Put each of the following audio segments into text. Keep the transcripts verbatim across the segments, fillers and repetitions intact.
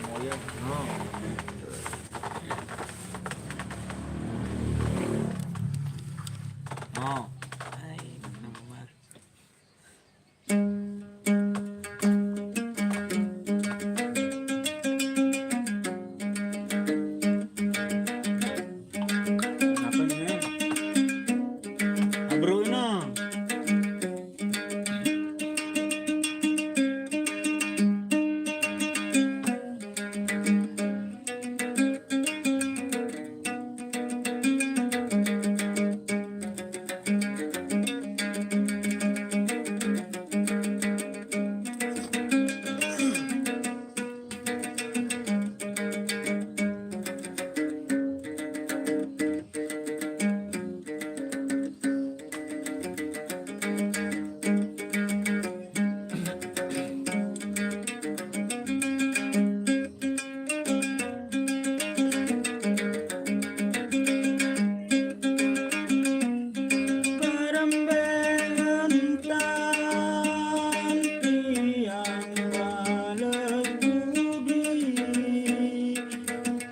Oh iya. Oh. Oh. Ay, mana Umar? Apa ini? Abro ini. Paremberentan tiang bales budi,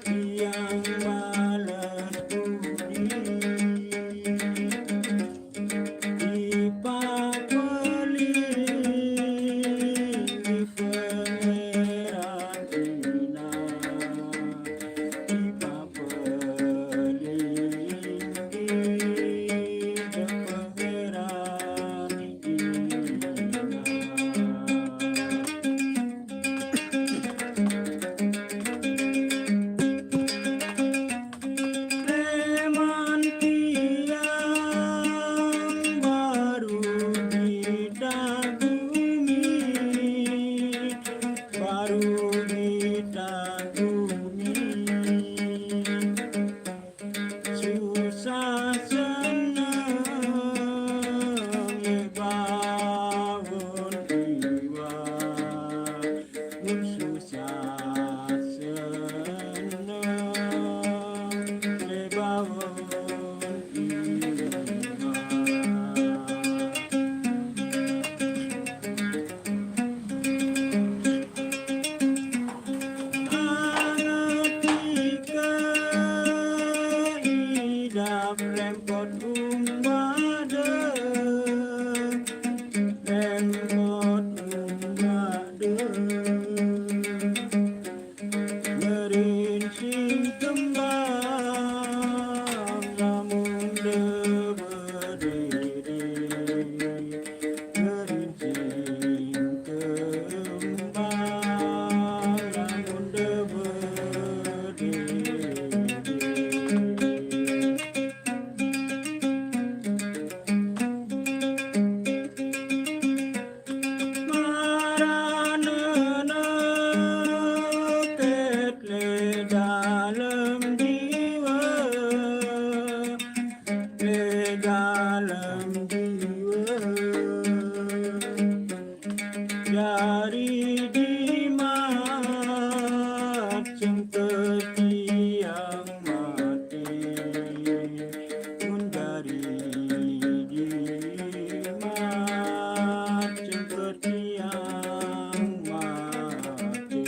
tiang bales budi. Ipapeli di Pangeran Ina, ipapeli di Pangeran Ina. Leman tiang baru ditagumi, baru ditagumi. Susah seneng lebaun iwa, mun susah seneng lebaun iwa. Angetika idap rempot umbade, rempot umbade. Ngerincing kembang lamun de bediri. Ngerincing kembang lamun de bediri. Maranana ket le dalem jiwa, le dalem jiwa. Jari jimat sengketiang mati, mun jari jimat sengketiang mati.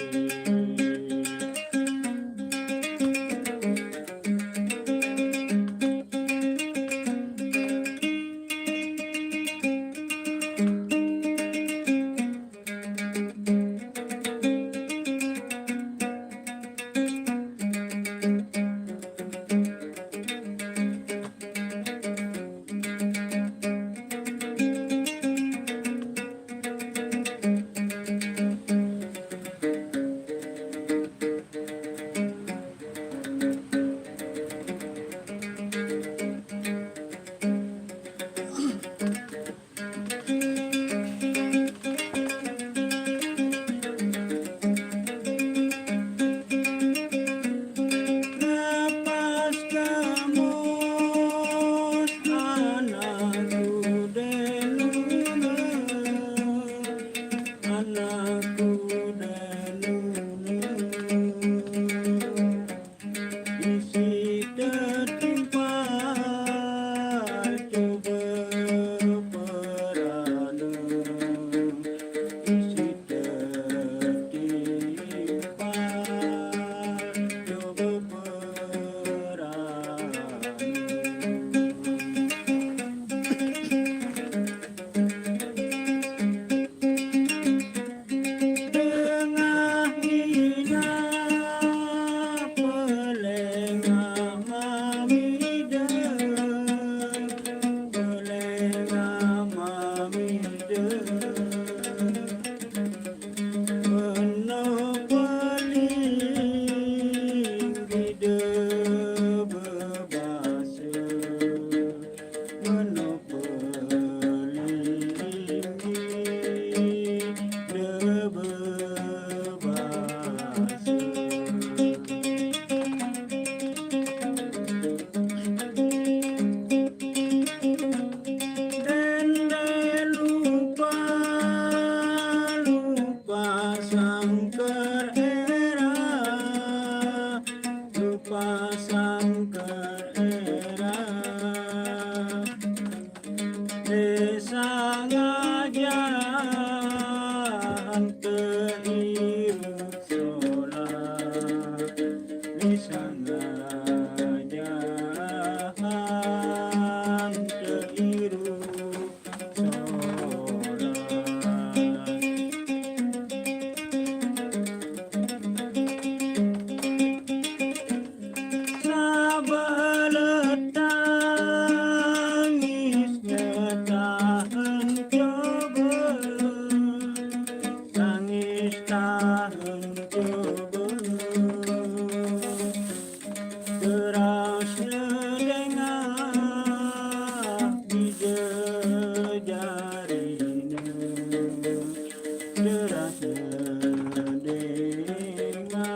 Terasnya dengah di jejarina. Terasnya dengah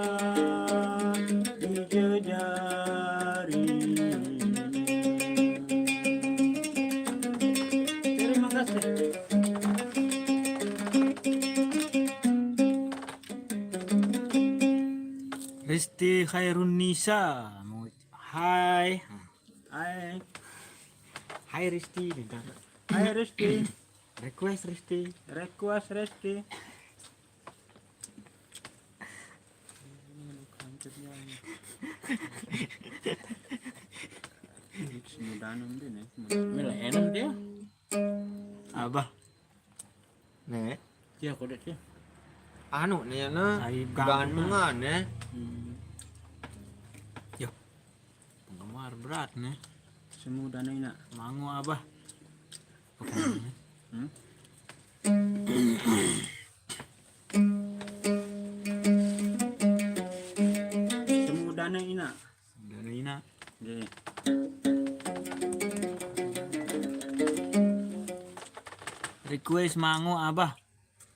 di jejarina. Terima kasih. Risti Khairunisa. Hai. Hai. Hai Risti, minta. Hai Risti. Request Risti. Request Risti. Ini lah enak dia. Abah. Nih. Iya, kode sih. Anu nih, nah. Ai gandungan, ya. Hmm. Yo. Penggemar berat nih. Semudana ina. Mangu abah. Hmm? Semudana ina. Semudana ina. Nggih. Request mangu abah.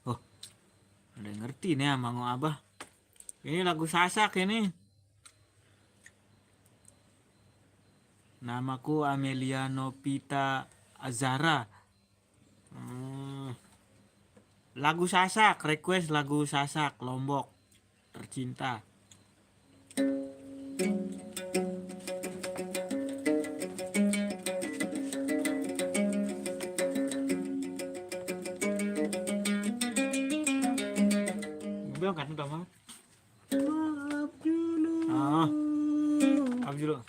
Oh. Ada yang ngerti nih mangu abah. Ini lagu Sasak ini. Namaku Amelia Novita Azara. Hmm. Lagu Sasak, request lagu Sasak Lombok tercinta. Gue bilang kan udah mah. Maaf dulu. Ah. Maaf dulu.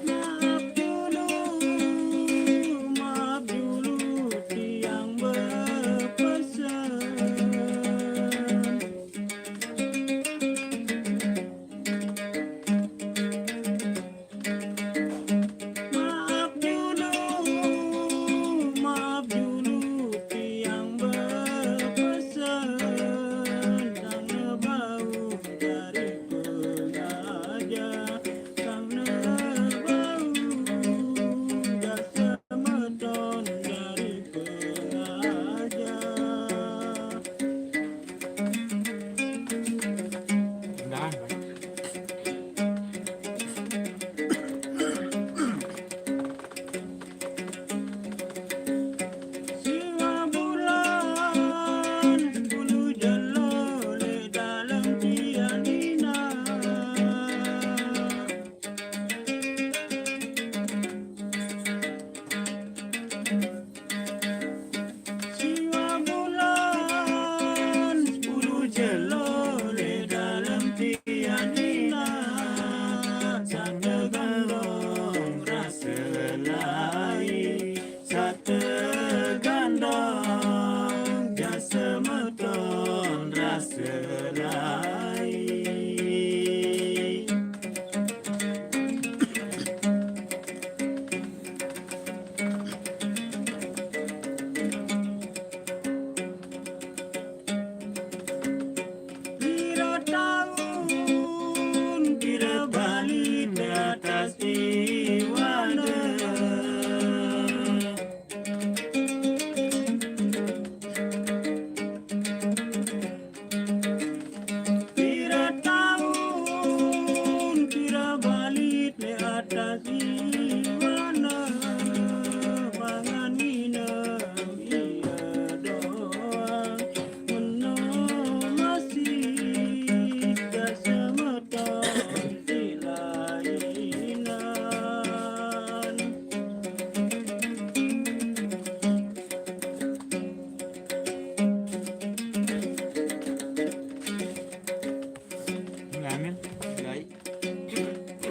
Maaf dulu, maaf dulu, tiang berpesan. Maaf dulu, maaf dulu, tiang berpesan, sang nebau dari pengaja, sang nebau jasa meton dari pengaja. Mudahan, Pak. Siwa bulan bulu jelo le dalam tianina. Siwa bulan sepuluh jelo le dalam tianina, sate gandong rasa lai, sate gandong jasa meton rasa lai. Amin. Baik.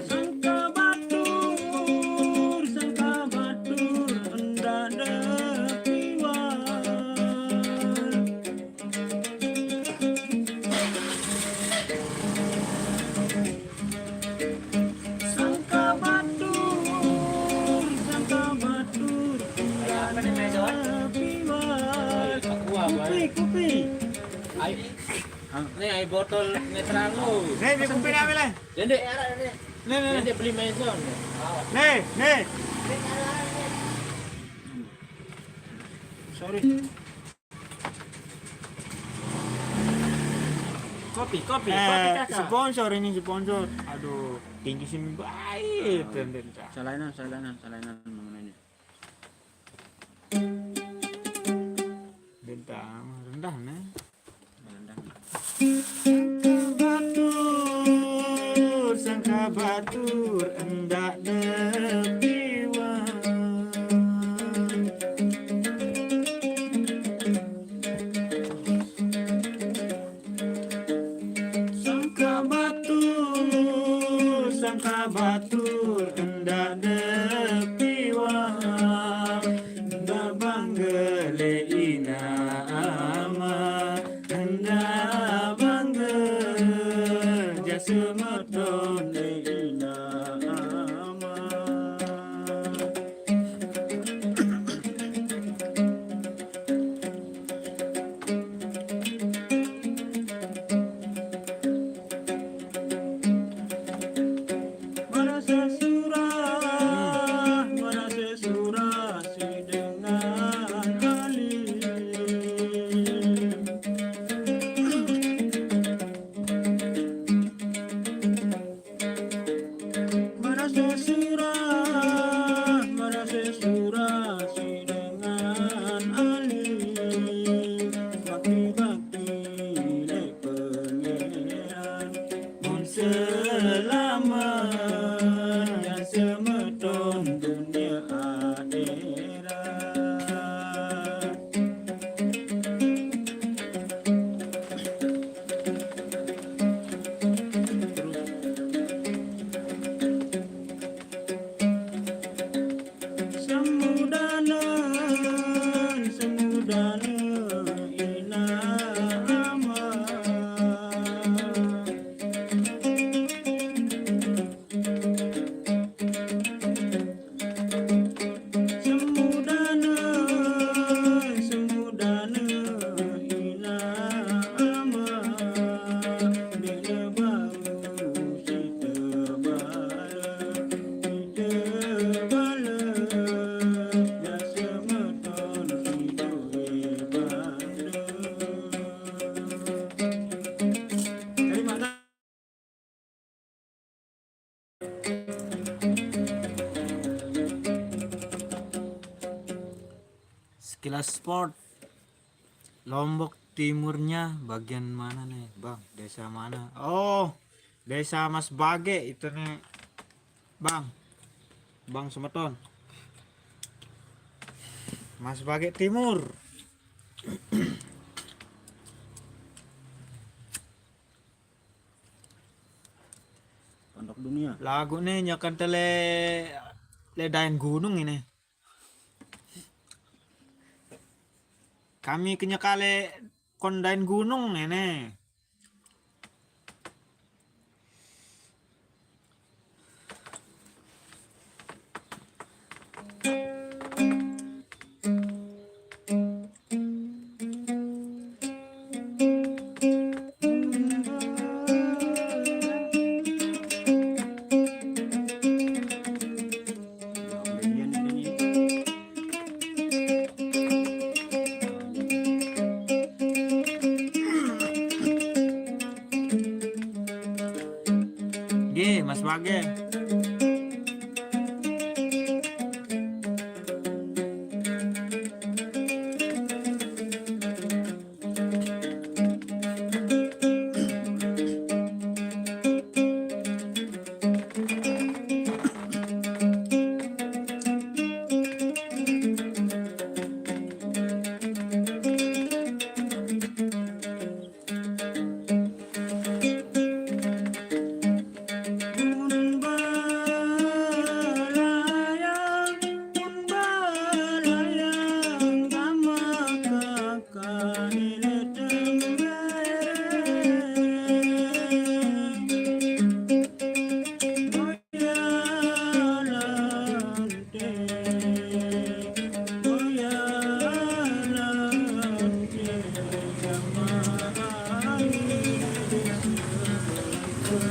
Sangka batur, sangka batur, enda depiwan. Sangka batur, sangka batur, enda depiwan. Kupi, kupi. Ayo. Nih, air botol netral lu. Nih, beli kopi nih, ambil, eh. Dende. Nih, nih, nih. Dende beli maison. Nih, nih. Sorry. Kopi, kopi, kopi, eh, kakak. Sponsor ini, sponsor. Aduh, tinggi sini baik, Dende. Salainan, salainan, salainan mengenainya. Bintang rendah, nah. Sangka batur, sangka batur, enda depiwan. Sangka batur, sangka batur, enda depiwan. Enda bangga le ina ama, enda bangga jasa meton le ina ama. Merasa surah, merasa surah si dengan alim. Merasa surah, merasa surah si dengan alim. Bakti-bakti le Pangeran, mun selamat dan semeton dunia akhirat. Semudanan, semudanan ina ama. Semudana, semudana ina ama, dina baru sita bala, sita bala, jasa meton sido bala. Terima kasih. Sekilas Sport. Lombok Timurnya bagian mana nih, Bang? Desa mana? Oh, Desa Mas Bage itu nih, Bang. Bang Semeton. Mas Bage Timur. Pondok Dunia. Lagu nih nyakan tele le daen gunung ini. Kami kenyekale kon daen gunung ini. Nggih, Mas Bage. Pun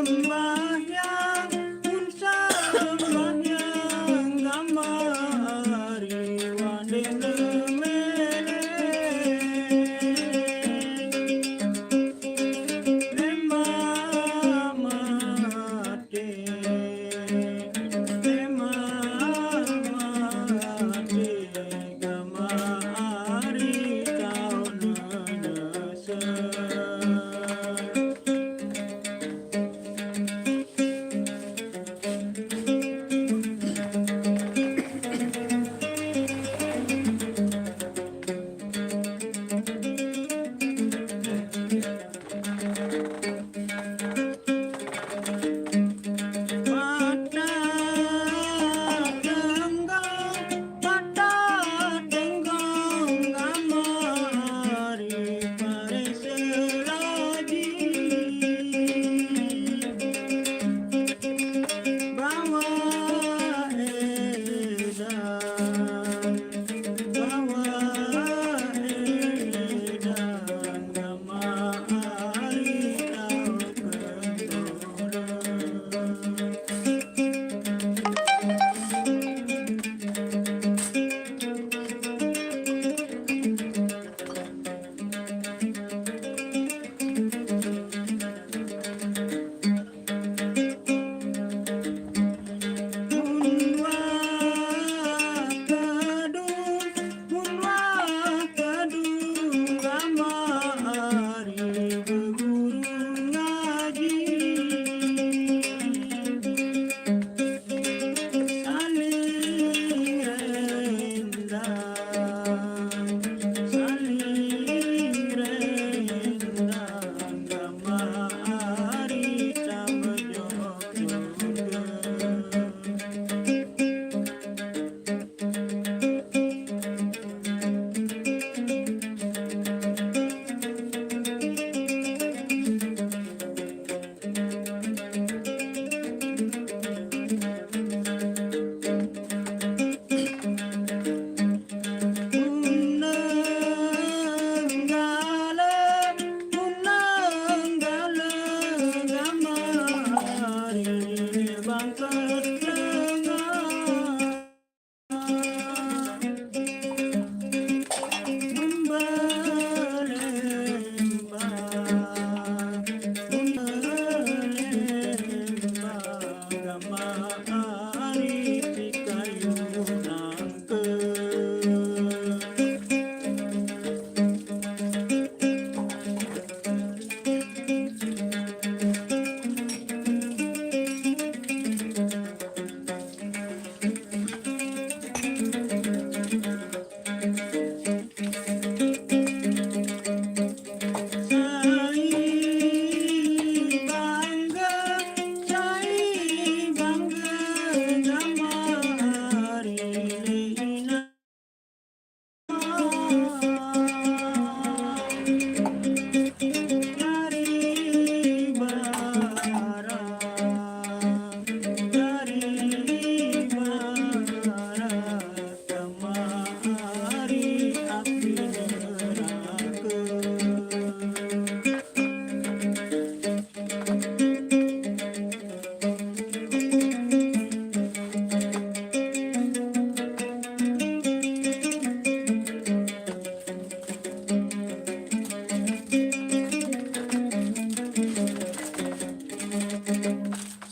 sembahyang, pun sembahyang, kamari wandene mele. Lema mate, lema mate, kamari taun nyesel. Patah tenggang, patah tenggang, kamari pare selaji. Bawa edan, bawa edan, kamari taun kendoro. Mun wah kedung, mun wah kedung, kamari beguru ngaji. Saling rendang, saling rendang, kamari taun jok surga.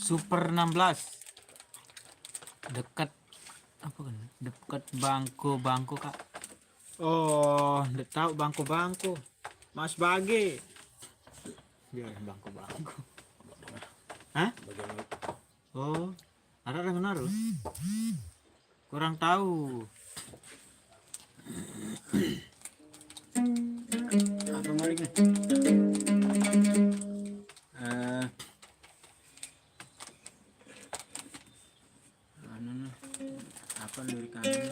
Super enam belas. Deket apa kan? Deket bangku-bangku, Kak. Oh, ndak tahu bangku-bangku. Mas bagi. Dia bangku-bangku. Hah? Oh, ada yang naruh. Kurang tahu. Apa balik nih? Eh, anu nih. Apa lirik anu nih?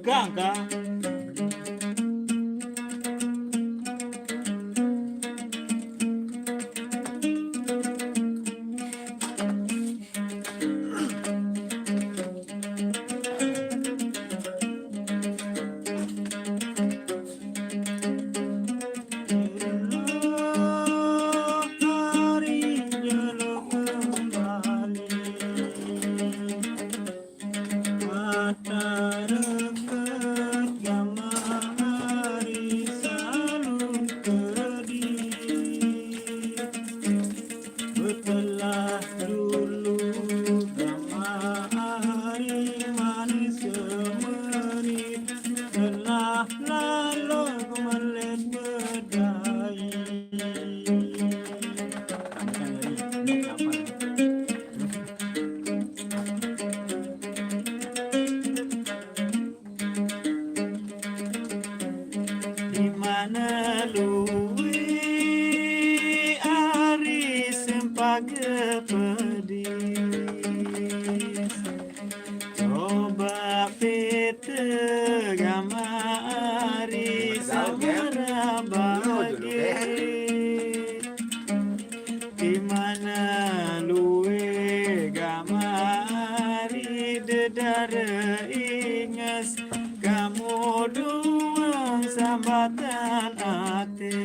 Kang, kang. Masyarakat Gamari salun kedi. Betelah dulu Gamari manis semenit. Telah lalu kemelet bedai. Di mana luwe ari sempage pedis. Coba pete Gamari samara bage. Di mana luwe Gamari dedare inges, kamu duang sambatan ate.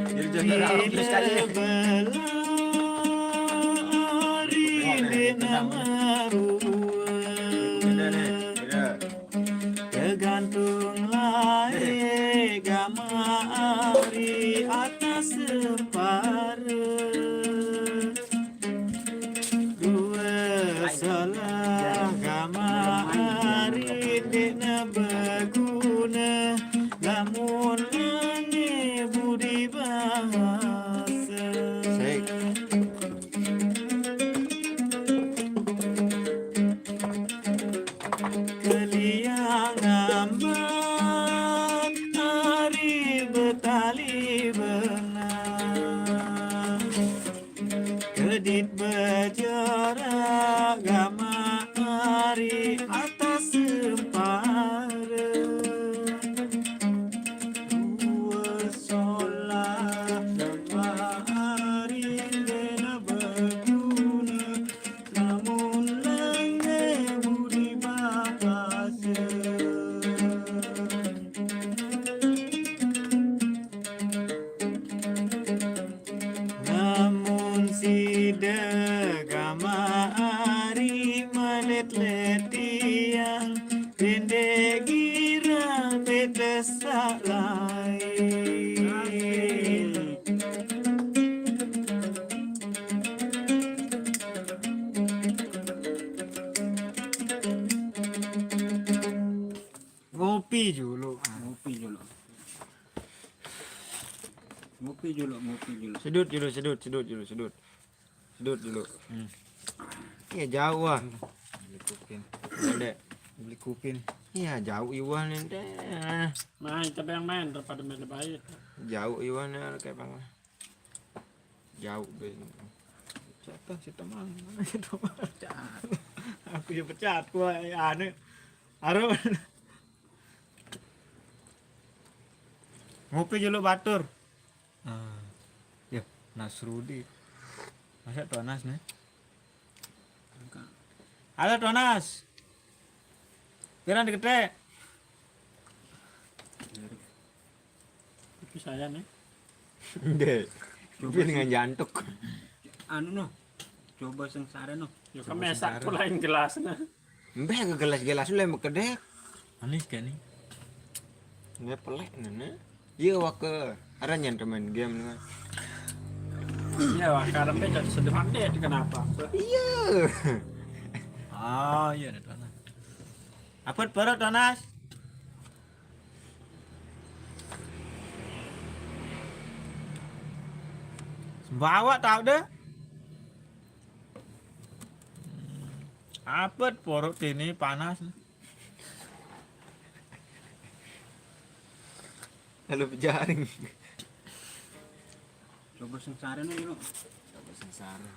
Jadi jaga orang terus kali. Belah ari dek nama ruwe. Tergantung lae Gamari atas sempare. Due salah Gamari dek ne begune, lamun ane budi bahasa. Sik. Keliang ambak ari betali benang. Kedit bejorak Gamari atas sempare. Due solah Gamari dena begune. Lamun lenge budi bahasa. Lamun sida Gamari melet-let tiang, dende girang bete salai. Ngopi julu. Ngopi julu. Ngopi julu, ngopi julu. Sedut julu, sedut, sedut julu, sedut. Sedut julu. Hmm. Iya, jauh ah. Beli kupin. Dek. Beli kupin. Iya, jauh iwan ente. Main, tapi yang main daripada main baik. Jauh iwan ya, kayak bang. Jauh be. Pecat si teman. Mana si teman? Pecat. Aku ya pecat gua, ya, anu. Aru. Ngopi julu batur. Ah, ya, Nasrudi. Masa Tuanas nih? Halo Tuanas. Piran dikete? Saya nih. Ndek. Coba Dia dengan jantuk. Anu noh. Coba sengsara noh. Ya kan mesak pula yang gelas nah. Mbeh ke gelas-gelas le mekedek. Manis kan nih? Nggak pelek nene. Iya wake. Ada nyen temen game nih. Ya wah karena jadi sedih hati kenapa? Iya. Oh iya ada tuan. Apa perut Tonas? Bawa tau deh. Apa perut ini panas? Lalu pejaring. Coba sengsara noh dulu. Coba sengsara.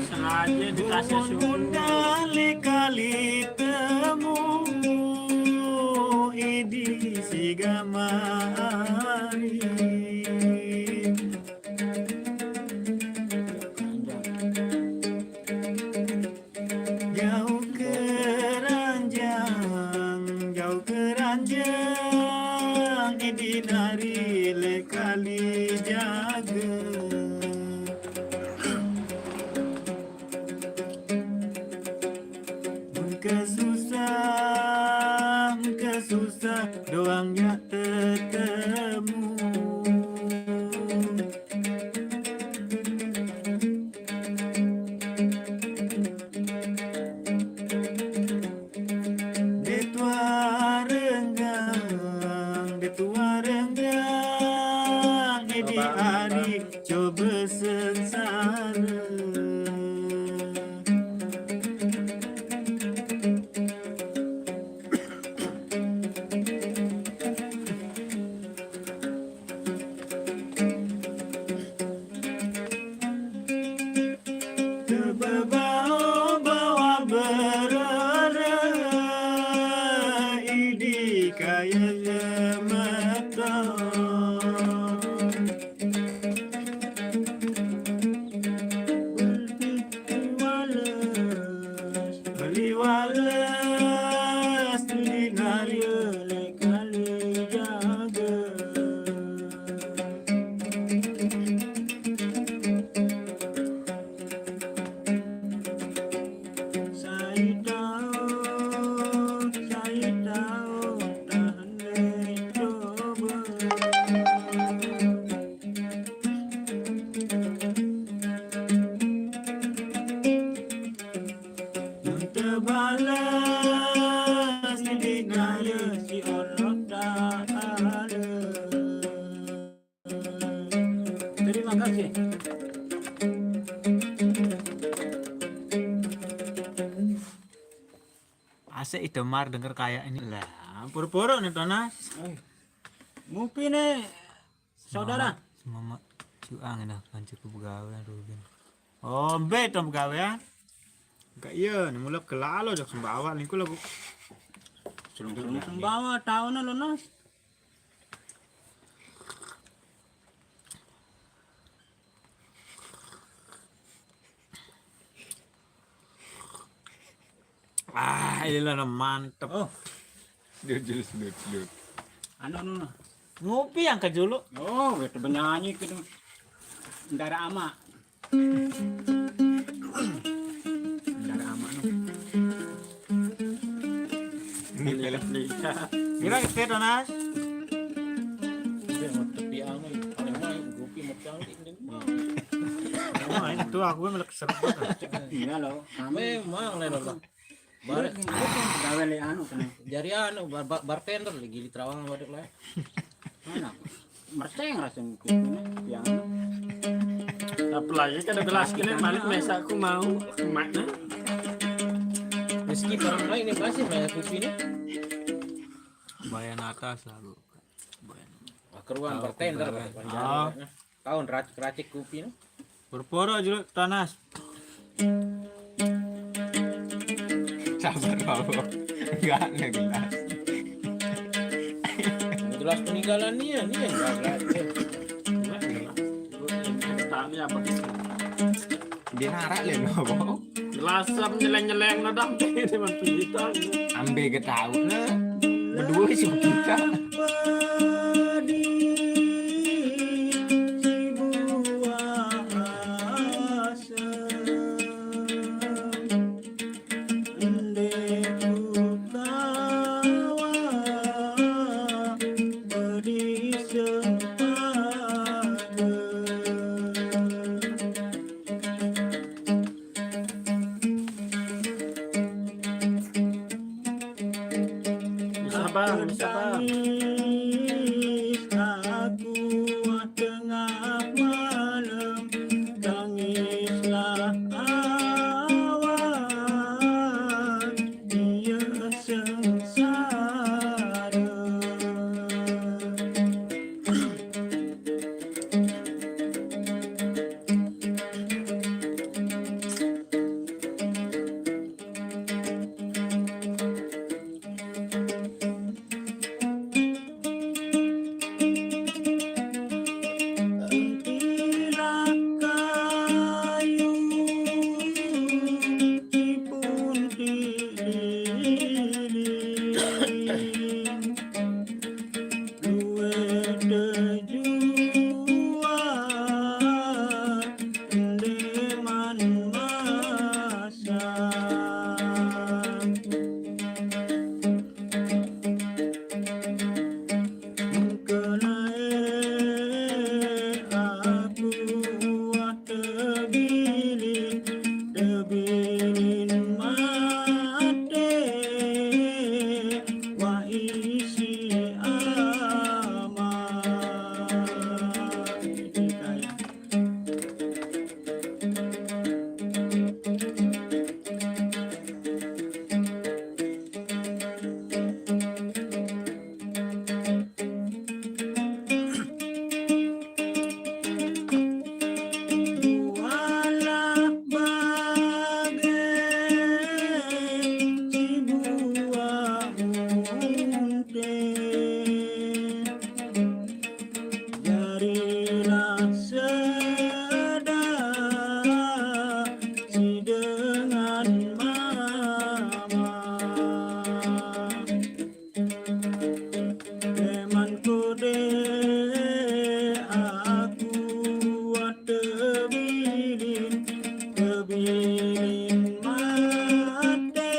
Sengaja dikasih suhu. Kali temu, idi si gama ari. Jauh keranjang, jauh keranjang, idi nari le kali jaga. Kesusah, kesusah doang nya tetemu. Detua renggang, detua renggang, edi ari coba sengsara. Tebebau bawa berere, idi kaya semeton. Beli wales, beli wales, beli nari le kali jaga. Sai tau, sai tau, tahan le coba. Tebalas di naya si Allah Ta'ala. Terima kasih. Asik itu Mar denger kayak ini. Lah, pura-pura nih Tonas. Ngopi nih, saudara. Semama, semama cuang dah kancaku begawe aduh gin. Oh, mbe to begawe ya? Enggak iya, nih mulai kelalo jak sembawa niku lho, Bu. Selung-selung sembawa taune lho, Nas. Ah, ini lah mantep. Oh. Dia jelas, jelas, jelas. Anu, anu, anu. Ngopi yang ke julu. Oh, itu benyanyi gitu. Ndara ama. Ndara ama, no. Ini film Indonesia. Kira kita, Nas? Dia mau tepi anu, paling mah ngopi mau cang, ini mah. Oh, itu aku melek seru banget. Iya, loh. Memang, Leno, loh. Bar-, gawe le anu kena. Jari anu, bar-, bar-, bartender lagi di Terawang waduk lah. Mana? Merseng rasa kupingnya, yang anu. Apalagi kan ada gelas kene balik mesa aku mau emaknya. Meski orang lain ini masih banyak kopi ini. Bayan atas lah, Bu. Bayan. Wah, keruan bartender, Pak. Ah. Tahu racik-racik kopi no? Berporo julu Tonas. Sabar, Bapak. Enggak, enggak gelas. Gelas peninggalan nih ya, nih ya, enggak gelas. Tanya apa? Dia narak le, Bapak. Gelasem nyeleng-nyeleng no dang, ini mah pijitan. Ambe getahu le. Berdua sih kita. Sabar, sabar. Aku tengah malam, tangislah awan, dia sengsara. Tujuan ndeqman masa kenae aku tebilin, tebilin mate wa isi ama. Bualah bage sibuah munte, jarilah sedang si dengan mama. Leman kode aku tebilin, tebilin mate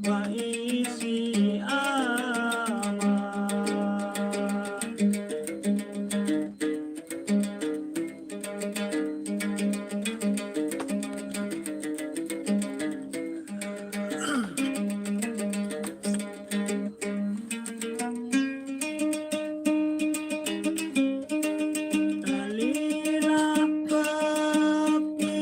wa isi ama. Talilah kopi,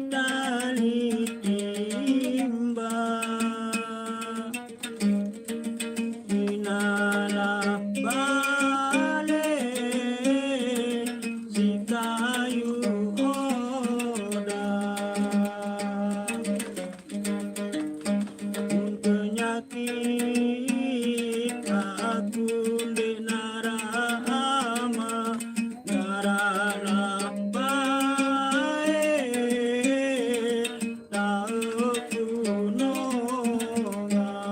tali timba. Inalah bale si kayu oda. Mun penyakit aku ndeq naraq ama, naraqlah bae. Taoq ku nongah.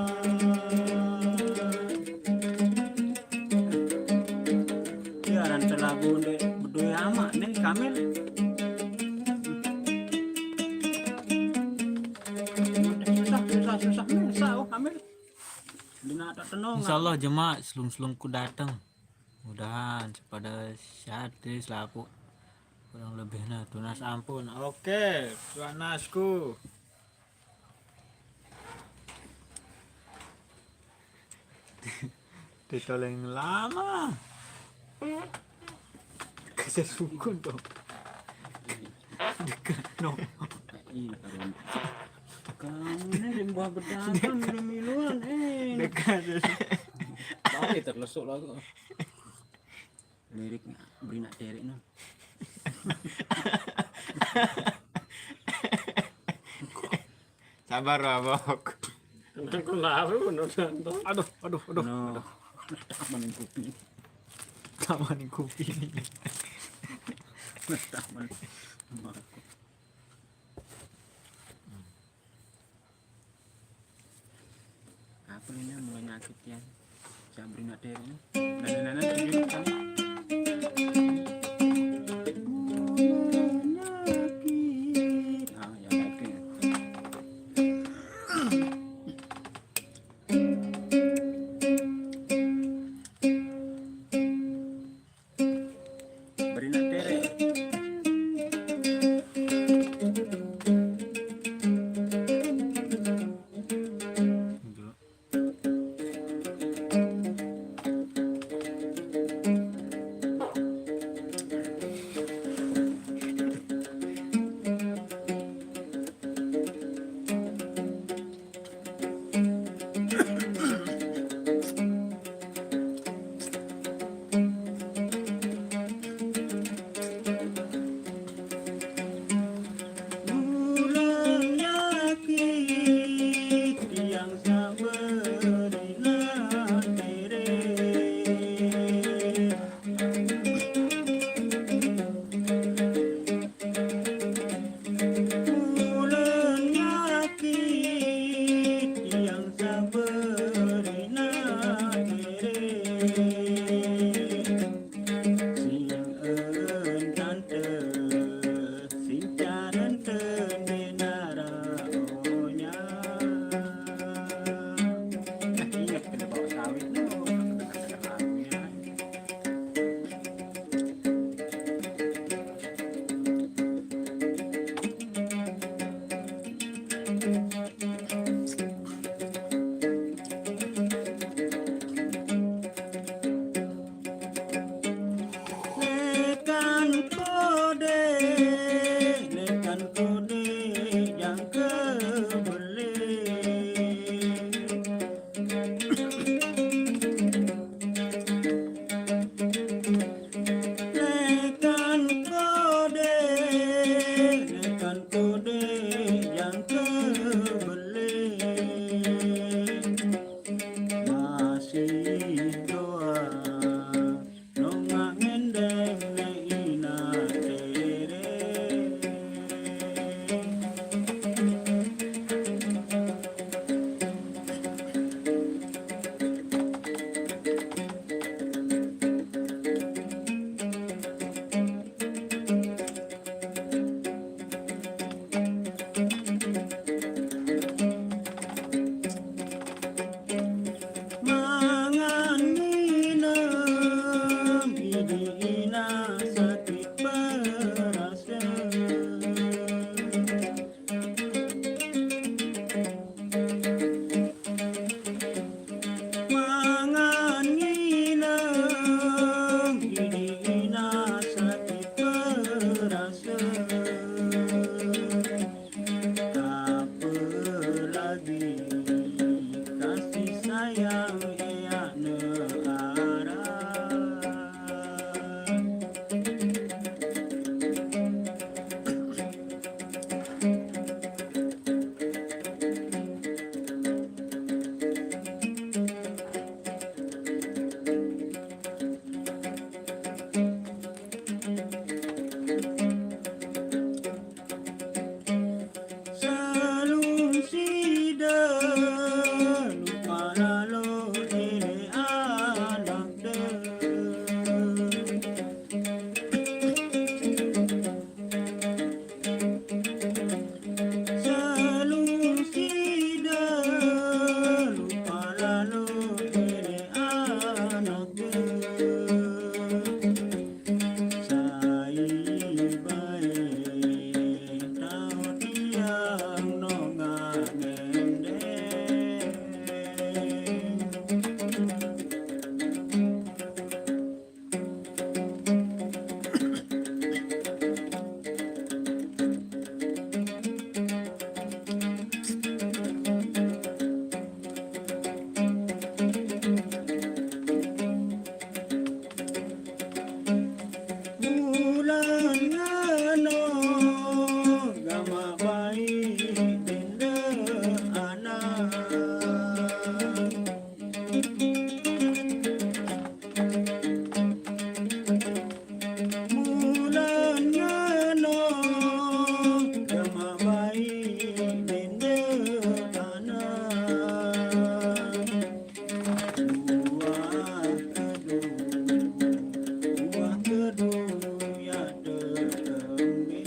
Ye aran selagu ndeq bedoe amaq ne, Kamil. Susah, susah, susah, susah, oh, Kamil. Ndeq naq taoq tenongah. Insyaallah jemaah selung-selungku dateng. Mudahan sepada sehat deh selapuq. Kurang lebihne tunas ampun. Oke, tuanasku. Ditoleng lama. Kasih sukun dong. Dekat no. Ih, karuan. Kamu ni limbah bedagang milu-miluan, eh. Dekat. Bae terlesuk lah tu. Lirik berinaq derek no. Sabar, Abok. Nang kenapa, no, Santo? Aduh, aduh, aduh, no. Aduh. Taman kupi. Taman kupi. Taman. Apa ini mulai nyakit ya? Sabrina Terry ini. Nana-nana tujuh kali. Mulai nyakit. Ah, ya, oke. Berinaq derek. Sing eun tante, sing carenten dina raonya. Nah, inget kena bawa sawit, no. Lekan kode, lekan kode, jang kebeli. Lekan kode, lekan kode, jang kebeli. Masih doa, nonga ngendeng ne ina tere. Mangan nginem, idi ina sakit perasaan. Mangan nginem, idi ina sakit perasaan. Apalagi kasih sayang eyakna arah. Salung sida lupa lalo diri anak deh. Salung sida lupa lalo diri anak deh. Sai bae tau tiang nonga ngendeng. Bulan ngano gama baik dende anak. Bulan ngano gama baik dende anak. Buah kedu, buah kedu ya tetembé.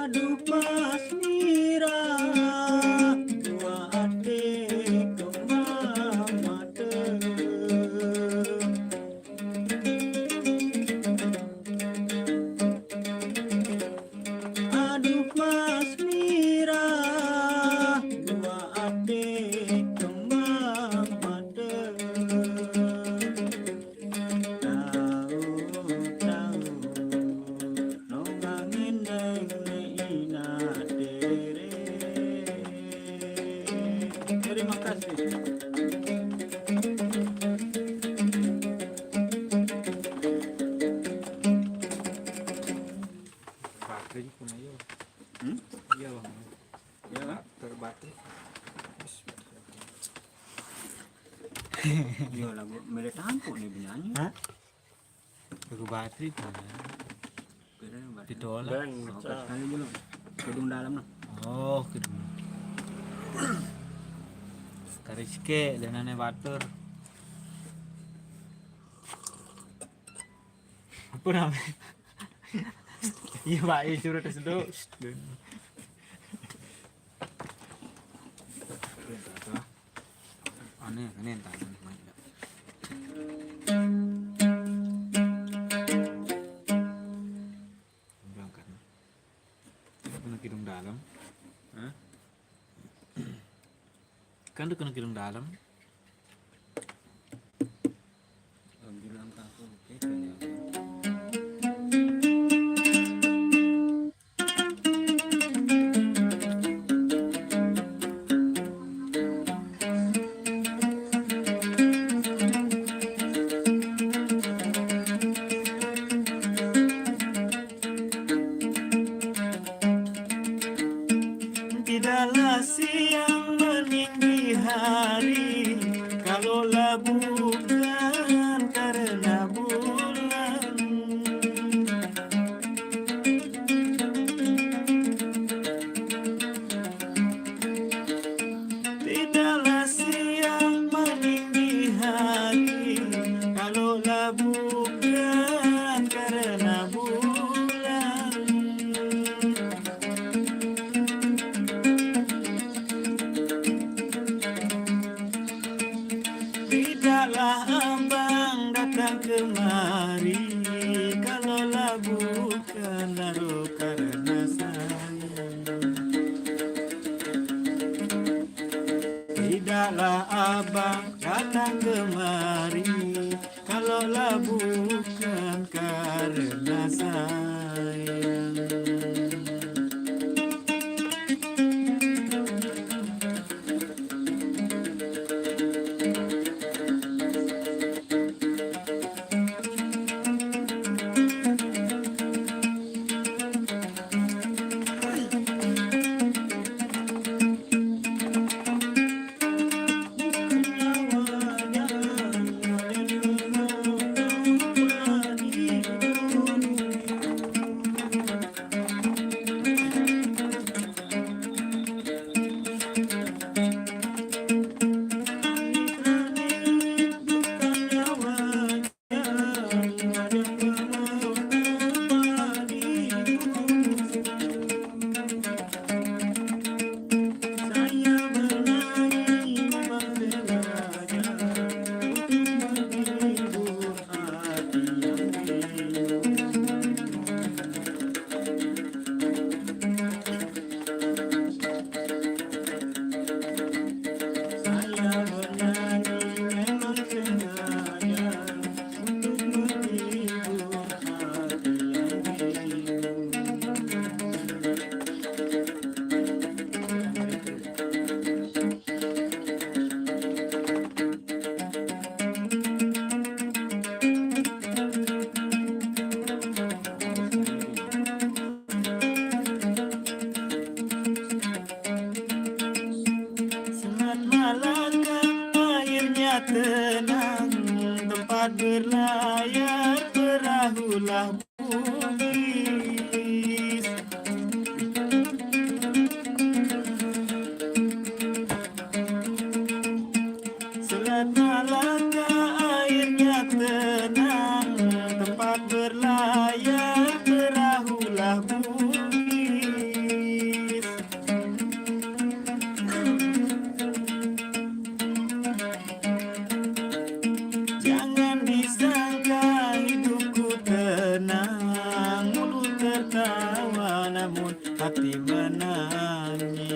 Aduh pas mirah dua ate kembang mata. Aduh pas mirah dua ate kembang mata. Tahu, tahu, nonga ngendeng ne ina tere. Terima kasih. Baterai pun ayo. Hmm? Iya, Bang. Iya, Bang. Terbaterai. Iya, lagu Mele Tampuk nih penyanyi. Hah? Lagu Batri kan? Beda nih, Batri. Ditolak. Bang, oh, pecah. Sekali dulu. Kidung Dalam, noh. Oh, Kidung. Kari sike, danane batur. Apa namanya? Iya, Pak, iya, curut terus dulu. Aneh, aneh, entah, aneh, aneh. Berangkat. Kena Kidung Dalam. Hah? Kan tu kena Kidung Dalam. Bilang ke aku, oke, kayaknya. Tidaklah siang meninggi hari, kalaulah bukan karena bulan. Tidaklah siang meninggi hari, kalaulah bukan karena bulan. Tidaklah abang datang kemari, kalaulah bukan lalu karena sayang. Tidaklah abang datang kemari, kalaulah bukan karena sayang. Selat Malaka airnya tenang, tempat berlayar perahulah Bugis. Selat Malaka airnya tenang, tempat berlayar perahulah Bugis. Jangan disangka hidupku tenang, mulut tertawa namun hati menangis.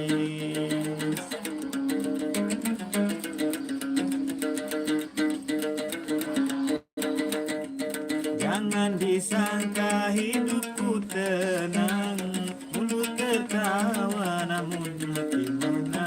Jangan disangka hidupku tenang, mulut tertawa namun hati menangis.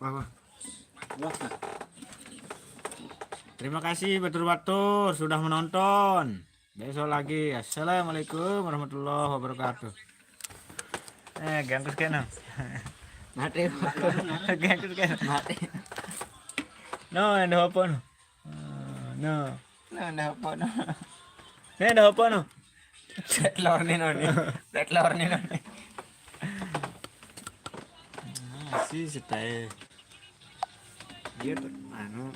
Wah, wah. Terima kasih batur-batur sudah menonton. Besok lagi. Assalamualaikum warahmatullahi wabarakatuh. Eh, gangkus kena. Mati. Gangkus kena. Mati. No, ada apa no? Ah, no. Nah, ada apa no? Ini ada apa no? Petlor nih no nih. Petlor nih no nih. Masih stay. Dia tuh anu